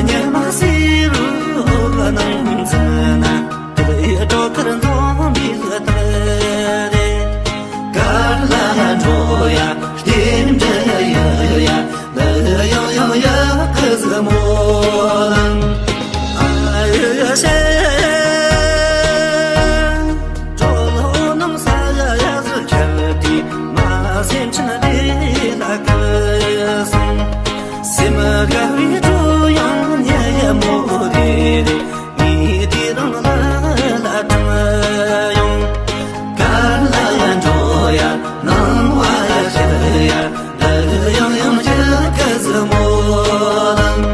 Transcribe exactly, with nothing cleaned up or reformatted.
ཉི་མ་སེར་པོ་ནང་འཛུལ་ན། དེ་ལས་སྒྲོ་དཀར་འཛོམས་པའི་རྟགས་རེད། གར་ལ་འགྲོ་ཡ་རྟེན་འབྲེལ་ཡོད་ཡ། འདི་ཡང་ཡང་ཡག་གི་གཟིགས་མོ་ལ། ཨ་ཡེ་ཤེ། གྲོ་ལོ་ནང་ས་ཡ་ཡ་ཟི་ཁྱེར་ཏེ་མ་སེམས་ཅན་བདེ་ལ་གི་སོང་། སེམས་དགའ་བའི་གྲོ་ཡང་ཉེ་མོ་རེད། ངས་དེ་རང་ལ་ལ་དྲངས་ཡོང་། གར་ལ་ཡ་འགྲོ་ཡ་སྣང་བ་ཡ་ཤར་ཡ། འདི་ཡང་ཡང་ཡག་གི་གཟིགས་མོ་ལ།